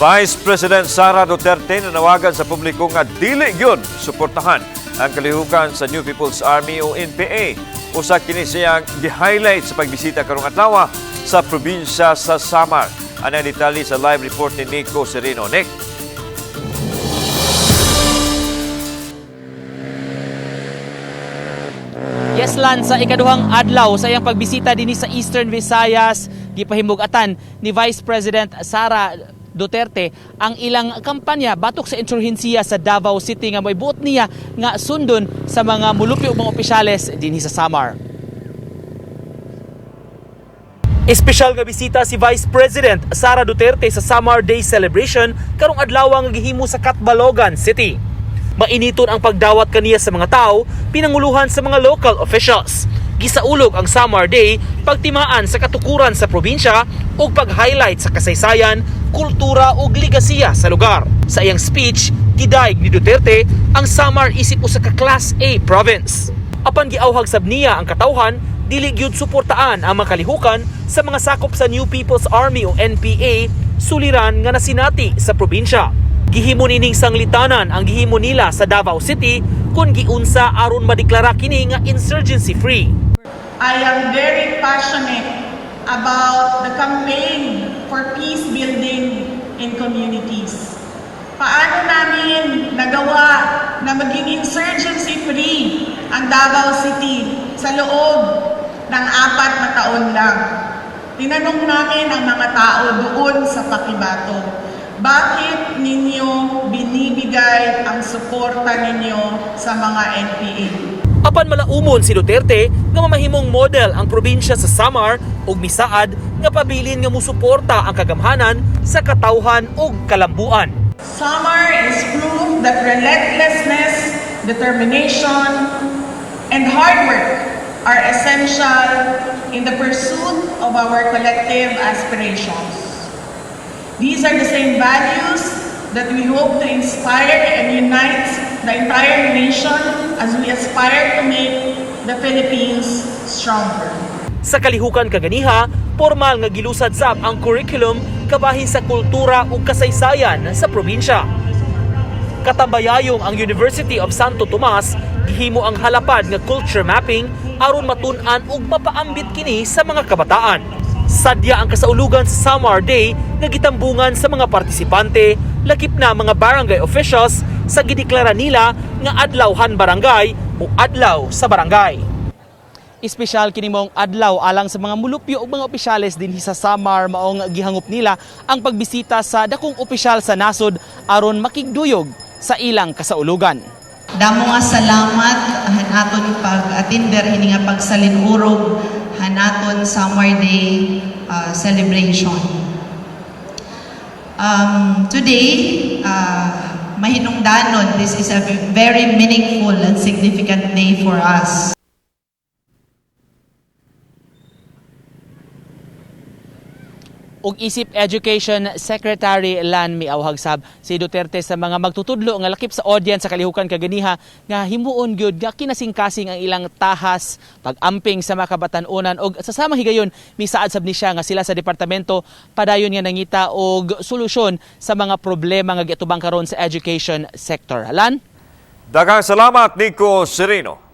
Vice President Sara Duterte nanawagan sa publiko nga dili gyud suportahan ang kalihukan sa New People's Army o NPA. Usa kini siyang gi-highlight sa pagbisita karong adlaw sa probinsya sa Samar. Ang detalye sa live report ni Nico Sereno. Nick. Yes, Lan, sa ikaduhang adlaw sa iyang pagbisita dinhi sa Eastern Visayas, gipahimug-atan ni Vice President Sara Duterte ang ilang kampanya batok sa insurhensiya sa Davao City nga may buot niya nga sundon sa mga mulupyo ug mga opisyales dinhi sa Samar. Espesyal nga bisita si Vice President Sara Duterte sa Samar Day Celebration karong adlaw nga gihimo sa Catbalogan City. Mainiton ang pagdawat kaniya sa mga tao, pinanguluhan sa mga local officials. Gisaulog ang Samar Day pagtimaan sa katukuran sa probinsya ug pag-highlight sa kasaysayan, kultura ug ligasiya sa lugar. Sa iyang speech, gidayeg ni Duterte ang Samar isip usa ka Class A province. Apan giawhag sab niya ang katawhan dili gyud suportaan ang mga kalihukan sa mga sakop sa New People's Army o NPA, suliran nga nasinati sa probinsya. Gihimo nining sanglitanan ang gihimo nila sa Davao City kung giunsa aron madeklara kini nga insurgency free. I am very passionate about the campaign for peace building in communities. Paano namin nagawa na maging insurgency free ang Davao City sa loob ng 4 na taon lang? Tinanong namin ang mga tao doon sa Paquibato, "Bakit ninyo binibigay ang suporta ninyo sa mga NPA?" Apan malaumon si Duterte nga mamahimong model ang probinsya sa Samar ug misaad nga pabilin nga musuporta ang kagamhanan sa katawhan ug kalambuan. Samar is proof that relentlessness, determination, and hard work are essential in the pursuit of our collective aspirations. These are the same values that we hope to inspire and unite the entire nation as we aspire to make the Philippines stronger. Sa kalihukan kaganiha, formal nga gilusad sab ang curriculum kabahin sa kultura ug kasaysayan sa probinsya. Katambayayong ang University of Santo Tomas, gihimo ang halapad nga culture mapping aron matun-an ug mapaambit kini sa mga kabataan. Sadya ang kasaulugan sa Samar Day nga gitambungan sa mga partisipante, lakip na mga barangay officials sa gideklara nila nga Adlaw Han Barangay o Adlaw sa Barangay. Espesyal kini mong adlaw alang sa mga mulupyo ug mga opisyales dinhi sa Samar, maong gihangop nila ang pagbisita sa dakong opisyal sa nasod aron makigduyog sa ilang kasaulugan. Damo nga salamat hanaton pag-attender ini nga pagsalinurog hanaton Samar Day celebration. Today, mahinungdanon, this is a very meaningful and significant day for us. Ug isip Education Secretary Lan, miawhag sab si Duterte sa mga magtutudlo nga lakip sa audience sa kalihukan kaganiha nga himuon gyud nga kinasingkasing ang ilang tahas pag-amping sa mga kabatan-onan, og sa samang higayon misaad sab ni siya nga sila sa departamento padayon nga nangita og solusyon sa mga problema nga giatubang karon sa education sector. Lan. Daghang salamat, Nico Sereno.